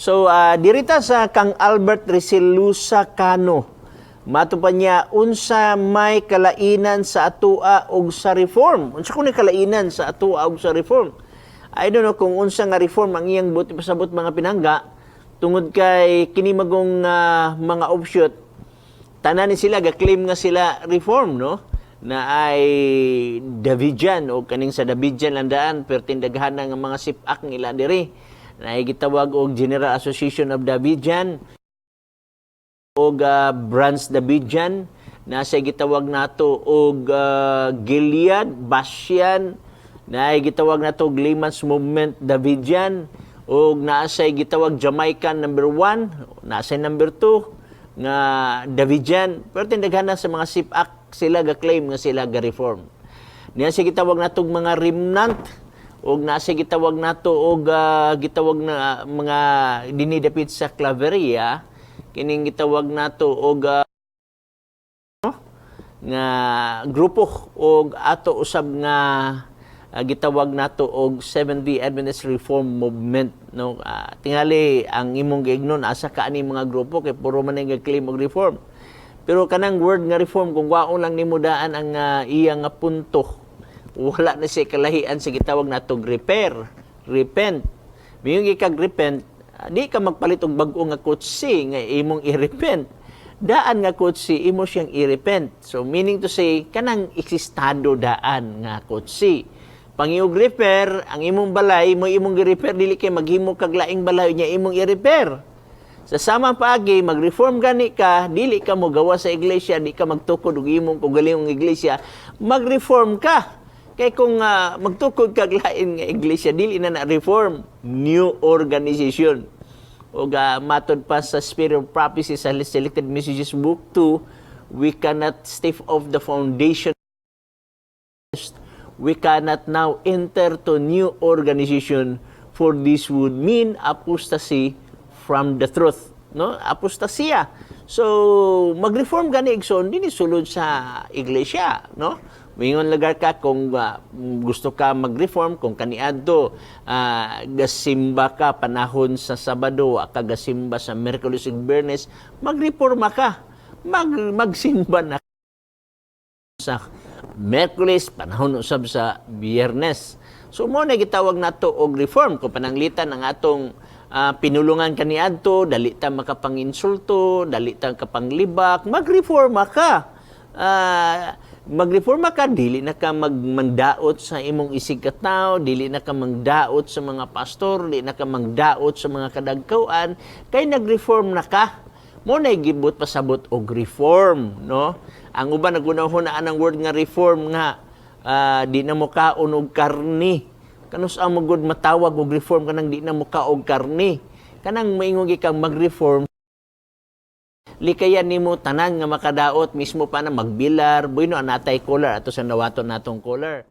So dirita sa kang Albert Resilusa Cano. Mato pa niya, unsa may kalainan sa atua og sa reform? Unsa kuno kalainan sa atua og sa reform? I don't know kung unsa nga reform ang iyang buot pasabot, mga pinangga, tungod kay kini magong mga offshoot, tanan ni sila ga-claim nga sila reform, no, na ay Davidian o kaning sa Davidian landaan, perting daghan nga mga sipak nila diri na ay gitawag og General Association of Davidian og Branch Davidian, na sa gitawag nato og Gilead, Bashan, na ay gitawag nato og Layman's Movement Davidian, og naa say gitawag Jamaican number 1, naa say number 2 nga Davidian. Pero daghan na sa mga sipak sila ga-claim nga sila ga-reform. Niya siya gitawag natog mga remnant, og naa say gitawag nato og gitawag na mga dinidapit sa Claveria, kining gitawag nato og nga grupo, og ato usab nga gitawag nato og Seventh-day Adventist Reform Movement, no. Tingali ang imong giignon, asa ka ani mga grupo, kay puro man ang claim og reform. Pero kanang word nga reform, kung waon lang nimo daan ang iya nga punto, wala na siya kalahian sa gitawag nato og repair, repent. Miingon kag repent, di ka magpalit og bag-o nga kotse nga imong i-repent. Daan nga kotse imo siyang i-repent. So meaning to say, kanang eksistado daan nga kotse. Pangiyog repair, ang imong balay mo imong gi-repair, dili kay maghimo kag laing balay nya imong i-repair. Sa sama paagi, mag-reform gani ka, dili ka mo gawa sa iglesia, di ka magtukod og imong kaugalingong iglesia, mag-reform ka. Kay kung magtukod kag lain nga iglesia, dili na na reform, new organization. O matod pa sa Spirit of Prophecy sa Selected Messages Book 2, we cannot step off the foundation, we cannot now enter to new organization, for this would mean apostasy from the truth, no? Apostasia. So mag-reform gani, igsoon, dinhi sulod sa iglesia, no? Mingon lugar ka kung gusto ka mag-reform, kung kaniadto gasimba ka panahon sa Sabado, ka gasimba sa Miyerkules ug Biyernes, magreforma ka, magsimba na sa Miyerkules, panahon usab sa Biyernes. So mo na gitawag nato og reform. Kung pananglitan ang atong pinulungan kaniadto, dali ta makapanginsulto, dali ta kapanglibak, magreforma ka. Magreforma ka, dili na ka magmandaot sa imong isig katao, dili na ka mangdaot sa mga pastor, dili na ka mangdaot sa mga kadagkawan, kay nagreform na ka. Mo na gibot pasabot og reform, no? Ang uban nagunahon na anang word nga reform nga di na mo kaon og karni. Kanus mo gud matawag og reform kanang di na mo kaog karni? Kanang maingon kang mag-reform, likayan nimo tanan nga makadaot, mismo pa na magbilar. Bueno, anatay caller ato sa nawaton natong caller.